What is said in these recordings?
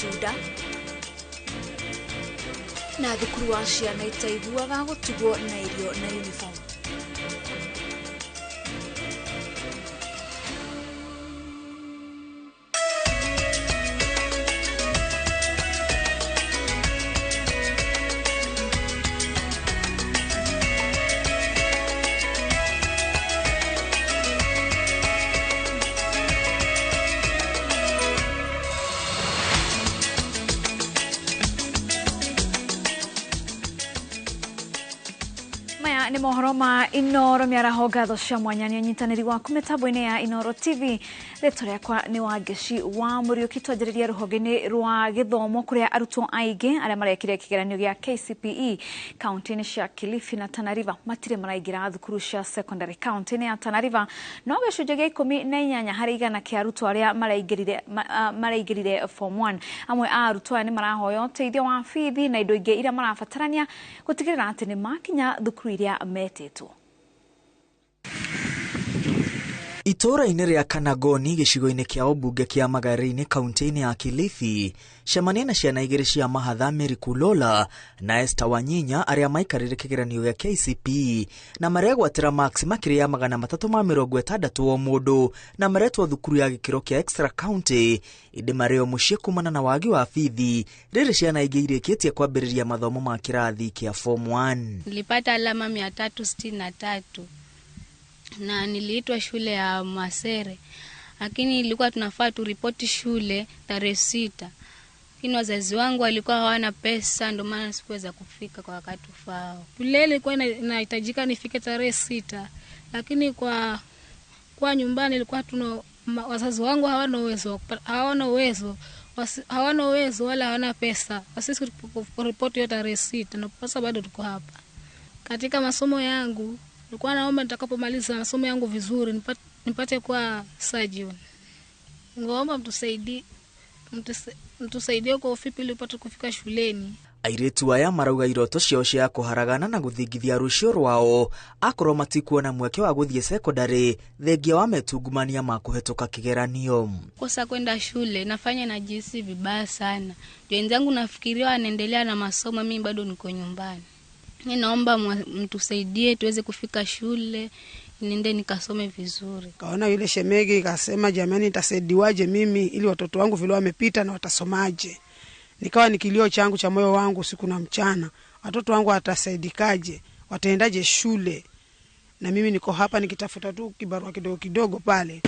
Matunda na thukuru wa ciana itaiguaga gũtigwo na irio na uniform. Ni mohoro ma Inooro mĩaraho ngatho cia mwanya nĩ ũnyitanĩri waku mĩtambo-inĩ ya Inooro TV. Rĩtwa rĩakwa nĩ Wangeci wa Mũriũki. Twanjĩrĩria rũhonge-inĩ rwa gĩthomo kũrĩa arutwo aingĩ arĩa marekire kĩgeranio gĩa KCPE kaunti-inĩ cia Kilifi na Tana River matirĩ maraingĩra thukuru cia secondary. Kaunti-inĩ ya Tana River no gĩcunjĩ gĩa 18 harĩ igana kĩa arutwo arĩa maraingĩrire form 1. Amwe a arutwo aya nĩ marahoya ũteithio wa bithi na indo ingĩ iria marabatarania gũtigĩrĩra atĩ nĩ makinya thukuru iria metĩtwo. Itũũra-inĩ rĩa Kanagoni gĩcigo-inĩ kĩa ũmbunge kĩa Magarini kaunti-inĩ ya Kilifi, cemania na ciana igĩrĩ cia mahatha Mary Kulola na Esther Wanyinya arĩa maikarĩire kĩgeranio gĩa KCPE na maregwatĩra marks makĩria ya 360 o mũndũ na maretwo thukuru ya gĩkĩro kĩa extra county ĩndĩ marĩ o mũciĩ kumana na wagi wa bithi rĩrĩ ciana ingĩ irĩkĩtie kwambĩrĩria mathomo ma kĩrathi kĩa form 1. Nilipata alama 363 na niliitwa shule ya Masere, lakini ilikuwa tunafaa turipoti shule tarehe 6, lakini wazazi wangu walikuwa hawana pesa, ndio maana sikuweza kufika kwa wakati ufao. Shule ilikuwa inahitajika nifike tarehe 6, lakini kwa nyumbani ilikuwa tuna wazazi wangu hawana uwezo wala hawana pesa. Sisi kuripoti hiyo tarehe 6 na sasa bado tuko hapa. Katika masomo yangu nilikuwa naomba nitakapomaliza masomo yangu vizuri nipate kuwa surgeon. Ngomba mtusaidie kwa ufupi ili upate kufika shuleni. Airĩtu aya marauga iroto ciao cia kũharagana na gũthingithia rũciũ rwao akorwo matikuona mweke wa gũthiĩ secondary thengia wa metungumania ma kũhetũka kĩgeranio. Kosa kwenda shule nafanya najihisi vibaya sana. Wenzangu nafikiria wanaendelea na masomo, mimi bado niko nyumbani. Ninaomba mtusaidie tuweze kufika shule niende nikasome vizuri. Kaona yule shemegi kasema, jamani nitasaidiwaje mimi ili watoto wangu vile wamepita na watasomaje? Nikawa ni kilio changu cha moyo wangu usiku na mchana, watoto wangu watasaidikaje? Wataendaje shule? Na mimi niko hapa nikitafuta tu kibarua kidogo kidogo pale.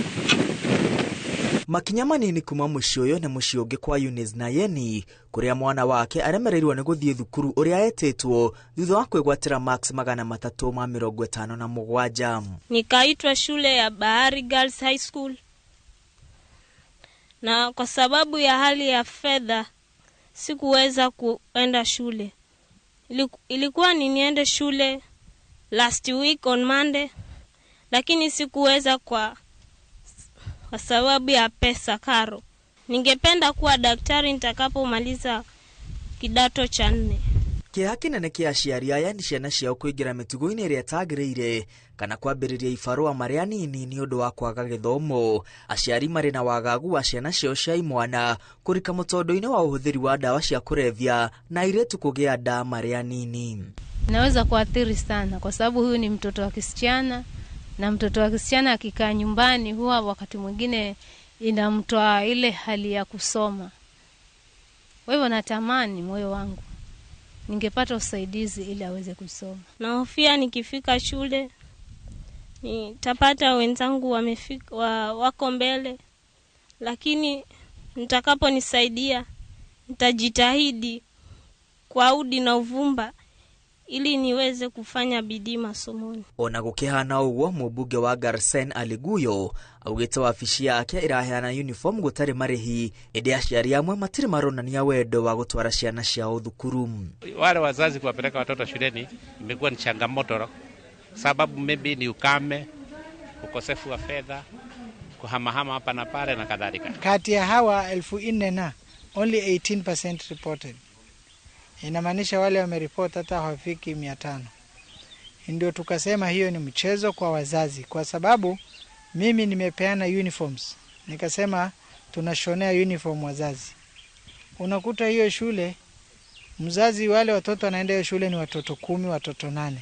Makinya manini kuma mũciĩ ũyũ nĩ mũciĩ ũngĩ kwa Eunice na Yeni kũrĩa mwana wake aremereirwo nĩ gũthiĩ thukuru ũrĩa etĩtwo thutha wa kwĩgwatĩra marks 357. Nikaitwa shule ya Bahari Girls High School, na kwa sababu ya hali ya fedha sikuweza kuenda shule. Ilikuwa ni niende shule last week on Monday, lakini sikuweza kwa sababu ya pesa karo. Ningependa kuwa daktari nitakapomaliza kidato cha 4. Kĩeha kĩnene kĩa aciari aya nĩ ciana ciao kũingĩra mĩtugo-inĩ ĩrĩa ĩtagĩrĩire kana kwambĩrĩria ibarũa marĩ anini nĩ ũndũ wa kwaga gĩthomo. Aciari marĩ na wagagu wa ciana ciao cia imwana kũrika mũtondo-inĩ wa ũhũthĩri wa ndawa cia kũrebia na airĩtu kũgĩa nda marĩ anini. Naweza kuathiri sana kwa sababu huyu ni mtoto wa kisichana, na mtoto wa kisichana akikaa nyumbani huwa wakati mwingine inamtoa ile hali ya kusoma. Kwa hivyo natamani moyo wangu ningepata usaidizi ili aweze kusoma. Nahofia nikifika shule nitapata wenzangu wamefika wako mbele, lakini nitakaponisaidia nitajitahidi kwa udi na uvumba ili niweze kufanya bidii masomoni. Ona gũkĩhana ũguo, mũmbunge wa Garsen Aliguyo augĩte wabici yake ĩraheana uniform gũtarĩ marĩhi, ĩndĩ aciari amwe matirĩ maronania wendo wa gũtwara ciana ciao thukuru. Wale wazazi kuwapeleka watoto shuleni imekuwa ni changamoto, sababu maybe ni ukame, ukosefu wa fedha, kuhamahama hapa na pale na kadhalika. Kati ya hawa 4,000 na only 18% reported. Inamaanisha wale wameripoti hata hawafiki 500. Ndio tukasema hiyo ni mchezo kwa wazazi, kwa sababu mimi nimepeana uniforms. Nikasema tunashonea uniform wazazi. Unakuta hiyo shule mzazi, wale watoto wanaenda hiyo shule ni watoto 10, watoto 8,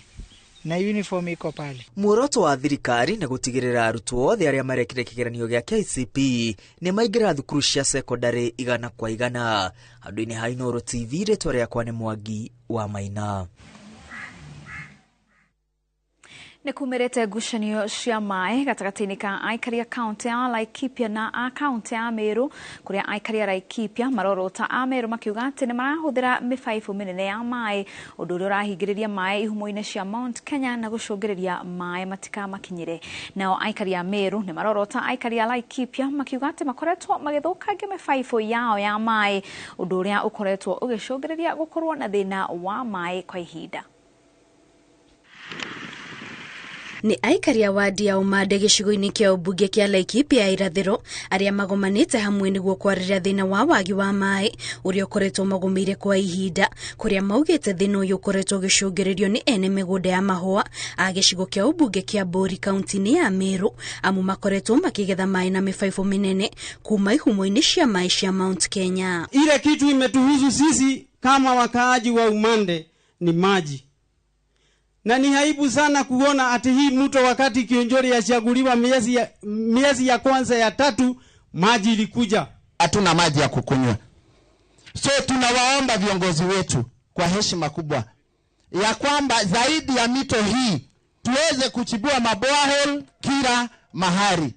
na uniform iko pale. Muoroto wa thirikari nĩ gũtigĩrĩra arutwo othe arĩa marekire kĩgeranio gĩa KCPE nĩ maingĩra thukuru cia sekondarĩ 100%. Handũ-inĩ ha Inooro TV, rĩtwa rĩakwa nĩ Mwangi wa Maina. Nĩ kumĩrĩte ngucanio cia maĩ gatagatĩ-inĩ ka aikari a kaũntĩ ya Laikipia na a kaũntĩ ya Meru, kũrĩa aikari a Laikipia marorota a Meru makiuga atĩ nĩ marahũthĩra mĩbaibũ mĩnene ya maĩ, ũndũ ũrĩa ũrahingĩrĩria maĩ ihumo-inĩ cia Mount Kenya na gũcũngĩrĩria maĩ matikamakinyĩre. Nao aikari a Meru nĩ marorota aikari a Laikipia makiuga atĩ makoretwo magĩthũkangia mĩbaibũ yao ya maĩ, ũndũ ũrĩa ũkoretwo ũgĩcũngĩrĩria gũkorwo na thĩna wa maĩ kwa ihinda. Nĩ aikari a wadi ya Umande gĩcigo-inĩ kĩa ũmbunge kĩa Laikipia ya irathĩro arĩa magomanĩte hamwe nĩguo kwarĩrĩria thĩna wa wagi wa maĩ ũrĩa ũkoretwo magũmĩire kwa ihinda, kũrĩa maugĩte thĩna ũyũ ũkoretwo ũgĩcũngĩrĩrio nĩ ene mĩgũnda ya mahũa a gĩcigo kĩa ũmbunge kĩa Mbũri kaunti-inĩ ya Meru, amu makoretwo makĩgetha maĩ na mĩbaibũ mĩnene kuma ihumo-inĩ cia maĩ cia Mount Kenya. Ile kitu imetuhusu sisi kama wakaaji wa Umande ni maji. Na ni aibu sana kuona ati hii mto wakati Kionjori yachaguliwa miezi ya kwanza ya tatu maji ilikuja. Hatuna maji ya kukunywa. So tunawaomba viongozi wetu kwa heshima kubwa ya kwamba zaidi ya mito hii tuweze kuchibua maborehole kila mahali.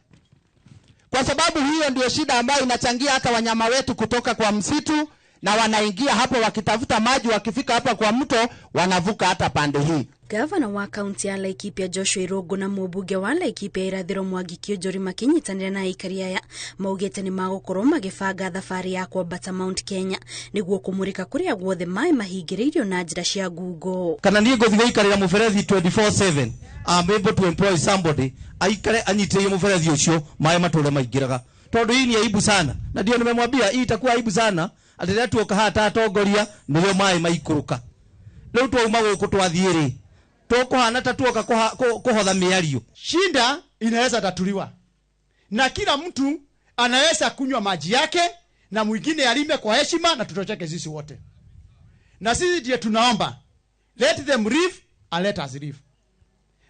Kwa sababu hiyo ndio shida ambayo inachangia hata wanyama wetu kutoka kwa msitu na wanaingia hapo wakitafuta maji, wakifika hapa kwa mto wanavuka hata pande hii. Gavana wa kaunti ya Laikipia Joshua Irungu na mũmbunge wa Laikipia irathĩro Mwangi Kionjori makĩnyitanĩra na aikari aya maugĩte nĩ magũkorwo magĩbanga thabarĩ ya kwambata Mount Kenya nĩguo kũmũrĩka kũrĩa guothe maĩ mahingĩrĩirio na njĩra cia ngungo. Kana niĩ ngũthiĩ gũikarĩra mũberethi 24/7, I'm able to employ somebody aikare anyitĩrĩire mũberethi ũcio maĩ matũre maingĩraga, tondũ hii ni aibu sana, na ndio nimemwambia hii itakuwa aibu sana atĩ rĩrĩa tuoka haha ta atongoria nĩrĩo maĩ maikũrũka. Rĩu twauma gũkũ twathiĩ rĩ, tukuhana ta tuoka kuhotha miario. Shinda inaweza tatuliwa na kila mtu anaweza kunywa maji yake na mwingine alime kwa heshima na tutocheke sisi wote. Na sisi ndiye tunaomba let them live and let us live.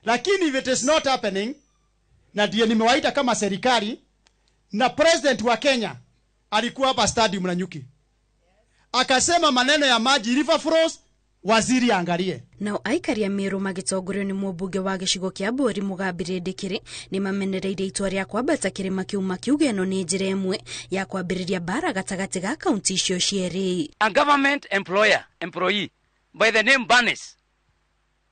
Lakini if it is not happening, na ndiye nimewaita kama serikali, na president wa Kenya alikuwa hapa stadium na nyuki akasema maneno ya maji river flows, waziri angalie. Nao aikari a Meru magĩtongorio nĩ mũmbunge wa gĩcigo kĩa Mbũri Mũgambi Rĩndĩkĩrĩ nĩ mamenereire itua rĩa kwambata kĩrĩma kĩu makiuga ĩno nĩ njĩra ĩmwe ya kwambĩrĩria mbara gatagatĩ ga kaunti icio cierĩ. A government employee by the name Barnes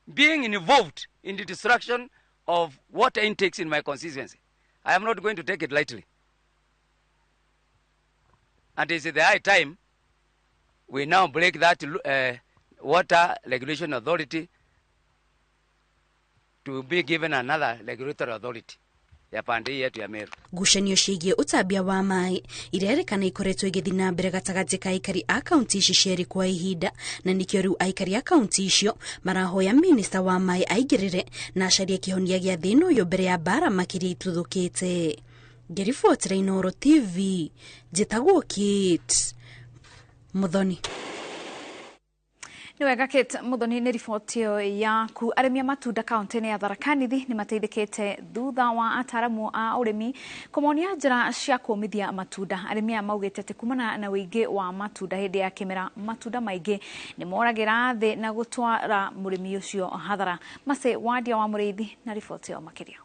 being involved in the destruction of water intakes in my constituency, I am not going to take it lightly. And it's the high time we now break that Water Regulation Authority to be given another regulatory authority ya pande yetu ya Meru. Ngucanio ciĩgiĩ ũtambia wa maĩ irerĩkana ikoretwo igĩthiĩ na mbere gatagatĩ ka aikari a kaunti ici cierĩ kwa ihinda, na nĩkĩo rĩu aikari a kaunti icio marahoya minista wa maĩ aingĩrĩre na acarie kĩhonia gĩa thĩna ũyũ mbere ya mbara makĩria ituthũkĩte. Ngĩribotera Inooro TV, njĩtagwo Kate Muthoni. Nĩ wega Kate Muthoni nĩ riboti ĩyo yaku. Arĩmi a matunda kaunti-inĩ ya Tharaka Nithi nĩ mateithĩkĩte thutha wa ataramu a ũrĩmi kũmonia njĩra cia kũmithia matunda. Arĩmi aya maugĩte atĩ kumana na ũingĩ wa matunda hĩndĩ ya kĩmera, matunda maingĩ nĩ moragĩra thĩ na gũtwara mũrĩmi ũcio hathara. Mace Wandia wa Mũrĩithi na riboti ĩyo makĩria.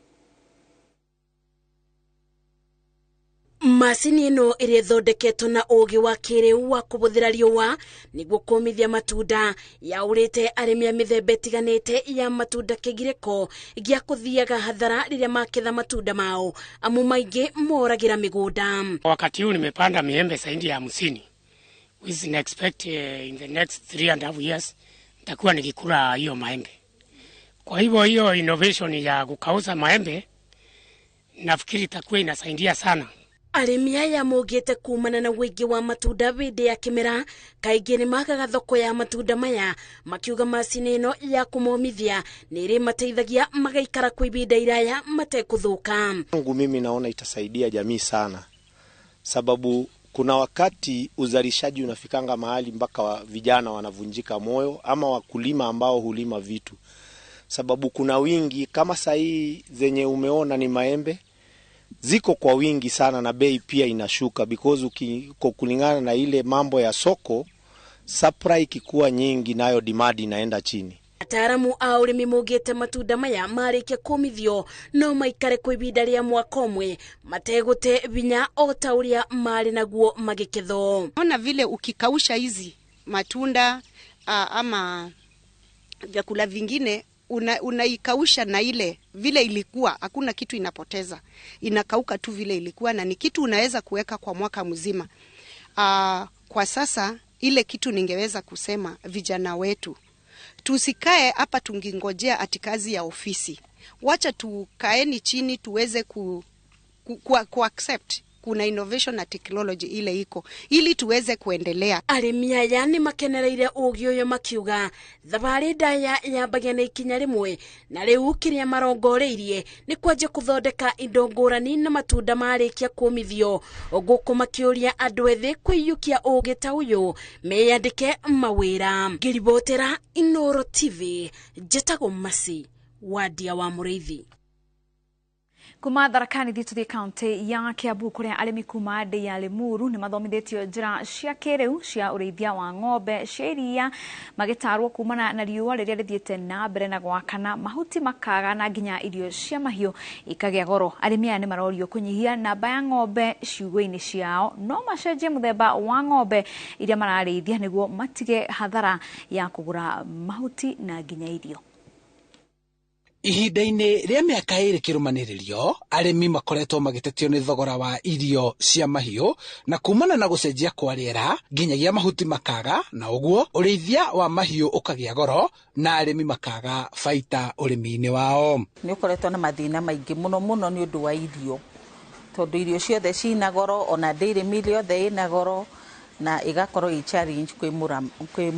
Macini ĩno ĩrĩa ĩthondeketwo na ũũgĩ wa kĩrĩu wa kũhũthĩra riũa nĩguo kũmithia matunda yaũrĩte arĩmi a mĩthemba ĩtiganĩte ya matunda kĩgirĩko gĩa kũthiaga hathara rĩrĩa maketha matunda mao, amu maingĩ moragĩra mĩgũnda. Wakati huu nimepanda miembe zaidi ya 50, which I expect in the next 3.5 years nitakuwa nikikula hiyo maembe. Kwa hivyo hiyo innovation ya kukauza maembe nafikiri itakuwa inasaidia sana. Arĩmi aya maugĩte kumana na ũingĩ wa matunda hĩndĩ ya kĩmera kaingĩ nĩ magaga thoko ya matunda maya, makiuga macini ĩno ya kũmomithia nĩ ĩrĩmateithagia magaikara kwa ihinda iraya matekũthũka. Kwangu mimi naona itasaidia jamii sana, sababu Kuna wakati uzalishaji unafikanga mahali mpaka vijana wanavunjika moyo ama wakulima ambao hulima vitu, sababu kuna wingi kama sahii zenye umeona ni maembe ziko kwa wingi sana na bei pia inashuka because kulingana na ile mambo ya soko, supply ikikuwa nyingi nayo demand inaenda chini. Ataaramu a ũrĩmi maugĩte matunda maya marĩkia kũmithio no maikare kwa ihinda rĩa mwaka ũmwe mategũte vinya o ta ũrĩa marĩ naguo magĩkethwo. Ona vile ukikausha hizi matunda ama vyakula vingine unaikausha na ile vile ilikuwa, hakuna kitu inapoteza, inakauka tu vile ilikuwa, na ni kitu unaweza kuweka kwa mwaka mzima. Kwa sasa ile kitu ningeweza kusema vijana wetu, tusikae hapa tungingojea ati kazi ya ofisi. Wacha tukaeni chini tuweze ku accept kuna innovation na technology ile iko ili tuweze kuendelea. Arĩmi aya nĩ makenereire ũgĩ ũyũ makiuga thabarĩ ndaya yambagia na ikinya rĩmwe, na rĩu kĩrĩa marongoreirie nĩ kwanjia kũthondeka indo ngũrani na matunda marĩkia kũmithio, gũkũ makĩũria andũ ethĩ kwĩiyũkia ũgĩ ta ũyũ meyandĩke mawĩra. Ngĩribotera Inooro TV, njĩtagwo Mercy Wandia wa Mũrĩithi. Kuma Tharaka Nithi tuthie kaunti ya Kiambu kuria arĩmi kuma ndĩ ya Limuru nĩ mathomithĩtio njĩra cia kĩrĩu cia ũrĩithia wa ng'ombe cia iria, magĩtarwo kumana na riũa rĩrĩa rĩthiĩte na mbere na gwakana, mahuti makaga na nginya irio cia mahiũ ikagĩa goro. Arĩmi aya nĩ marorio kũnyihia namba ya ng'ombe ciugũ-inĩ ciao, no macenjie mũthemba wa ng'ombe iria mararĩithia nĩguo matige hathara ya kũgũra mahuti na nginya irio. Ihinda-inĩ rĩa mĩaka 2 kĩrũmanĩrĩrio, arĩmi makoretwo magĩtetio nĩ thogora wa irio cia mahiũ na kumana na gũcenjia kwa rĩera nginyagia mahuti makaga, na ũguo ũrĩithia wa mahiũ ũkagĩa goro na arĩmi makaga baita ũrĩmi-inĩ wao. Nĩ ũkoretwo na mathĩna maingĩ mũno mũno nĩ ũndũ wa irio, tondũ irio ciothe cina goro, ona dairy meal yothe ĩna goro, na ĩgakorwo ĩ challenge kwĩ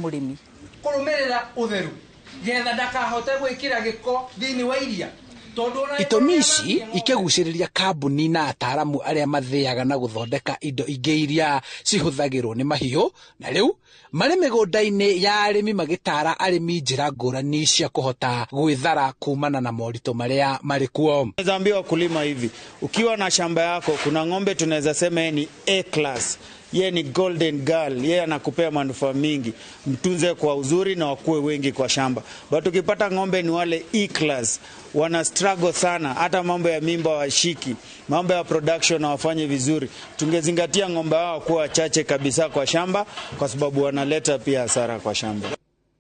mũrĩmi. Kũrũmĩrĩra ũtheru getha ndakahote gwikira giko thiini wa iria. Itũmi ici ikĩgucĩrĩria kambuni na ataaramu arĩa mathĩaga na gũthondeka indo ingĩ iria cihũthagĩrwo nĩ mahiũ, na rĩu marĩ mĩgũnda-inĩ ya arĩmi magĩtara arĩmi njĩra ngũrani cia kũhota gwĩthara kumana na moritũ marĩa marĩ kuo. Naweza ambia wakulima hivi, ukiwa na shamba yako kuna ng'ombe tunaweza sema ni A class, ye ni golden girl, ye anakupea manufaa mingi, mtunze kwa uzuri na wakue wengi kwa shamba. But ukipata ng'ombe ni wale E class, wana struggle sana, hata mambo ya mimba washiki, mambo ya production hawafanye vizuri. Tungezingatia ng'ombe hao kuwa wachache kabisa kwa shamba, kwa sababu wanaleta pia hasara kwa shamba.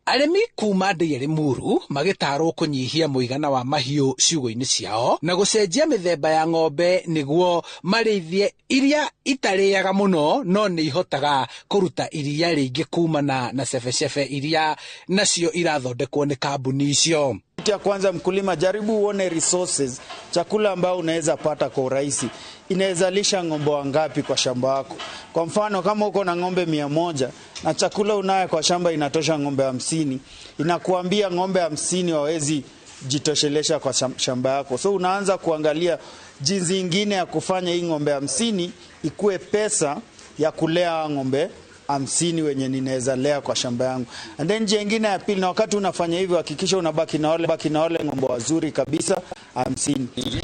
Arĩmi kuma ndĩ ya Limuru magĩtarwo kũnyihia mũigana wa mahiũ ciugũ-inĩ ciao na gũcenjia mĩthemba ya ng'ombe nĩguo marĩithie iria itarĩaga mũno no nĩ ihotaga kũruta iria rĩingĩ kumana na cebecebe iria nacio irathondekwo nĩ kambuni icio. Ya kwanza, mkulima jaribu uone resources, chakula ambao unaweza pata kwa urahisi, inaweza lisha ng'ombe wangapi kwa shamba lako. Kwa mfano kama uko na ng'ombe 100 na chakula unayo kwa shamba inatosha ng'ombe 50, inakuambia ng'ombe 50 hawezi jitoshelesha kwa shamba yako. So unaanza kuangalia jinsi nyingine ya kufanya hii ng'ombe 50 ikue pesa ya kulea ng'ombe 50 wenye ninaweza lea kwa shamba yangu. And then njia nyingine ya pili, na wakati unafanya hivyo hakikisha unabaki na wale ng'ombe wazuri kabisa 50.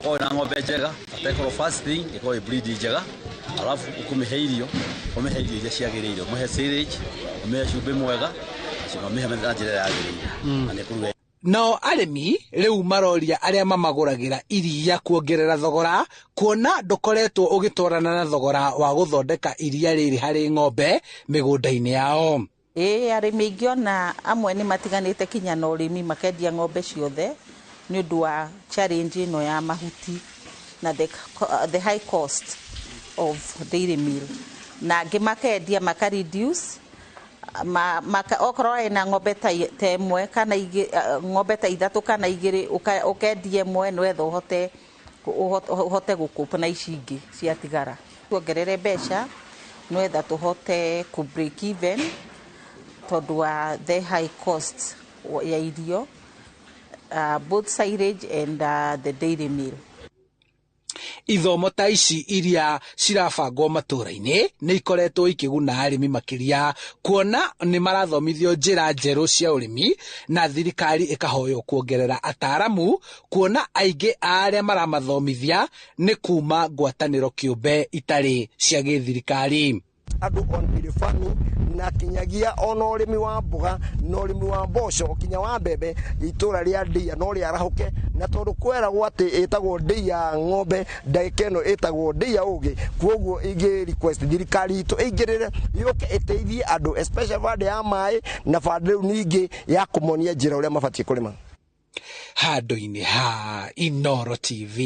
Kwa na ng'ombe njega, atekoro first thing iko breed njega, alafu ukumihe irio, umihe irio iria ciagĩrĩire, umuhe silage, umuhe cumbĩ mwega, na umuhe na njĩra yagĩrĩire. Na nĩ kũruga. Nao arĩmi rĩu maroria arĩa mamagũragĩra iria kuongerera thogora, kuona ndũkoretwo ũgĩtwarana na thogora wa gũthondeka iria rĩrĩ harĩ ng'ombe mĩgũnda-inĩ yao. Ĩĩ, arĩmi aingĩ ona amwe nĩ matiganĩte kinya na ũrĩmi makendia ng'ombe ciothe nĩ ũndũ wa challenge ĩno ya mahuti na the high cost of dairy meal, na angĩ makendia maka reduce okorwo ena ng'ombe ta ĩmwe kana ng'ombe ta 3 kana 2, ũkendia ĩmwe nĩwetha ũhote gũkũpa na ici ingĩ ciatigara. Tuongerere mbeca nĩwetha tũhote kũ break even tondũ wa the high cost ya irio, both silage and the dairy meal. Ithomo ta ici iria cirabangwo matũra-inĩ nĩ ikoretwo ikĩguna arĩmi makĩria kuona nĩ marathomithio njĩra njerũ cia ũrĩmi na thirikari ĩkahoywo kuongerera ataaramu kuona aingĩ a arĩa maramathomithia nĩ kuma ngwatanĩro kĩũmbe itarĩ cia gĩthirikari. Andũ on dairy farming na kinyagia ona ũrĩmi wa mboga na ũrĩmi wa mboco kinya wa mbembe itũra rĩa Ndia no rĩarahũke na tondũ kweragwo atĩ ĩtagwo Ndia ng'ombe ndagĩka ĩno ĩtagwo Ndia ũgĩ koguo ingĩ request thirikari itũ ĩingĩrĩre yũke ĩteithie andũ especially bande ya maĩ na bande rĩu ningĩ ya kũmonia njĩra ũrĩa mabatiĩ kũrĩma. Handũ-inĩ ha Inooro TV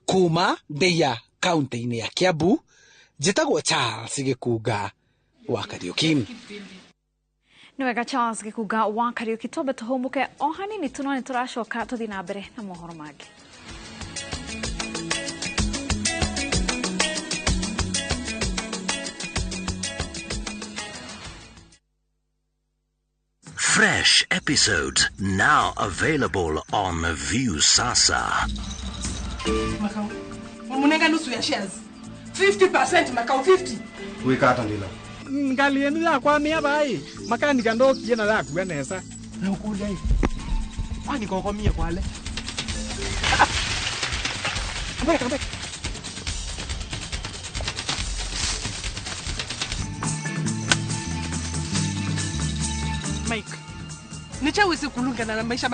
kuma Ndia kaunti-inĩ ya Kiambu, njĩtagwo Charles Gĩkunga wa Kariuki. Nĩ wega Charles Gĩkunga wa Kariuki, twambe tũhũmũke o hanini tu no nĩ tũracoka tũthiĩ na mbere na mohoro mangĩ. Fresh episodes now available on Viusasa. Makau, munenga nusu ya shares. 50% Makau 50. Wikata ndila. Ngali enu yakwa mia bai. Makani kando kiena yaku enesa. Na ukulia hivi. Kwani kokomia kwale. Come back. Mike, nichawezi kulungana na maisha.